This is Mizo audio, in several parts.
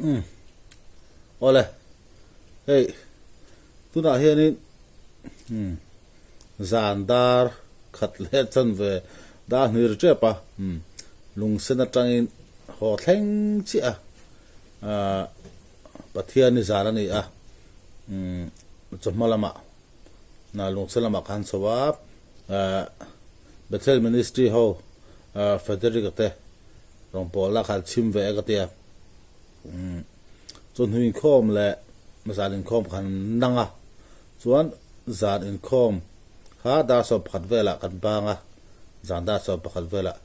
Umm awle hei tunah hianin umm zan dar khat leh chan ve dar hnih ri tep a umm lungsen atangin haw thleng chiah a ahh Pathian hi zan a ni a umm chawhma lamah na lungsen lamah khan chho a ahh Bethel Ministry ho ahh Frederick a te Rawn pawl a khan chhim ve e ka tia. Umm chawhnu inkhawm leh zan inkhawm khan nang a, chuan zan inkhawm kha dar 11 velah kan bang a, zan dar 11 velah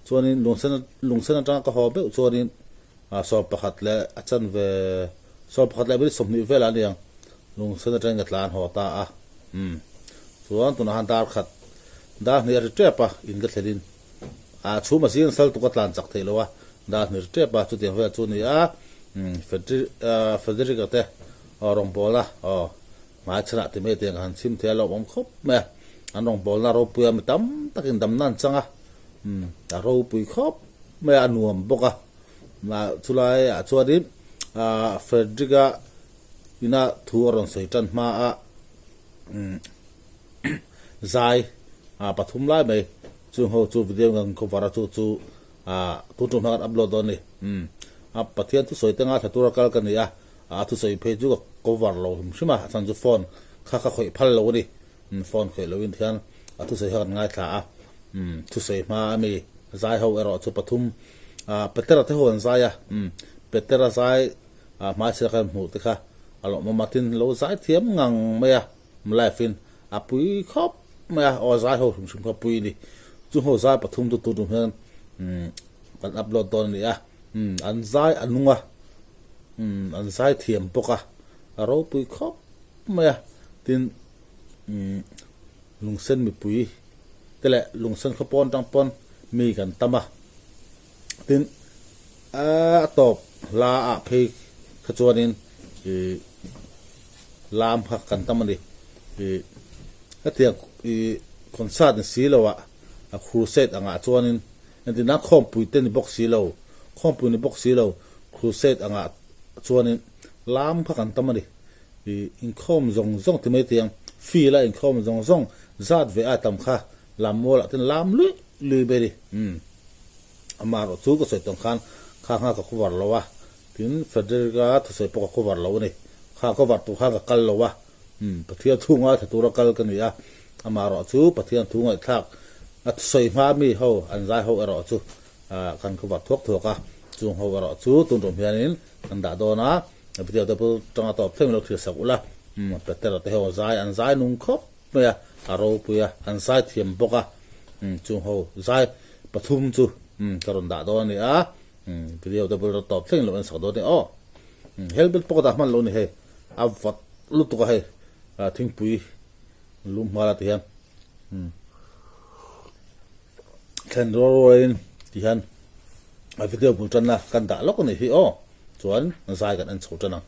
chuanin lungsen lungsen atanga ka haw meuh chuanin ah 11 leh a chanve 11 leh minute 20 velah a ni ang lungsen atangin ka tlan haw ta a, umm chuan tunah khan dar khat dar hnih a ri tep a in ka thlenin. A chhum a zing sal tuk a tlan chak theih lo a, dar hmir tep a, chutiang vel chu a ni a, Frederick-a te rawngbawlna aw hmai chhanah ti mai tiang ka han chhim thei a, lawmawm khawp mai a, an rawngbawlna ropui a mi tam takin damna an chang a, a ropui khawp mai a, a nuam bawk a, chulai ah chuanin Frederick-a ina thu a rawn sawi tan hma a. Zai ah pathum lai mai chung ho chu video kan cover a chu chu ah tun tum hian kan upload dawn a ni umm a Pathian thusawi te ngaithla tura kal ka ni a a thusawi phei chu ka cover lo hrim hrim a a chhan chu phone kha ka khawih phal lo a ni umm phone khawih lo in hian a thusawi kha kan ngaithla a umm thusawi hma a mi zai ho erawh chu pathum ah Petera te ho an zai a umm Petera zai ah hmaichhia khan hmuh te kha a lawmawm a tin lo zai thiam ngang mai a. Live in a pui khawp mai a, aw zai ho hrim hrim kha pui a ni. Chung ho zai pathum chu tun tum hian umm kan upload dawn a ni a, umm an zai a nung a, umm an zai thiam bawk a, a ropui khawp mai a, tin umm lungsen mipui te leh lungsen khaw pawn tang pawn mi kan tam a, tin a tawp hla ah phei kha chuanin ih. Lam kha kan tam a ni. Ih hetiang ih concert ni si lo ah a crusade angah chuanin entirna khawmpui te ni bawk si lo, khawmpui ni bawk si lo crusade angah chuanin lam kha kan tam a ni. Ih inkhawm zawng zawng ti mai tiang field a inkhawm zawng zawng zat ve a tam kha lam mual ah ten lam luih luih mai a ni. Umm amaherawh chu ka sawi tawng khan kha kha ka cover lo a. Tin, Frederick-a thusawi pawh ka cover lo a ni. Kha cover tur khan ka kal lo a, umm, Pathian thu ngaithla tura kal ka ni a, amaherawh chu Pathian thu ngaihthlak a thusawi hma mi ho an zai ho erawh chu ah kan cover thuak thuak a, chung ho erawh chu tun tum hianin kan dah dawn a, video te pawh tanga tawp thleng lo thlir sak ula, umm, Petera te ho zai an zai nung khawp mai a, a ropui a, an zai thiam bawk a, umm, chung ho zai pathum chu, umm, ka rawn dah dawn a ni a. Video te bul tawp thleng lo en sak dawn e aw. Helmet pawh ka dah hman lo ni hei. A vat lutuk a hei. Thingpui lum nghal a ti hian. Thlen rual rualin ti hian a video bul tanna kan dah lawk a ni hi aw. Chuan zai kan en chho tan ang.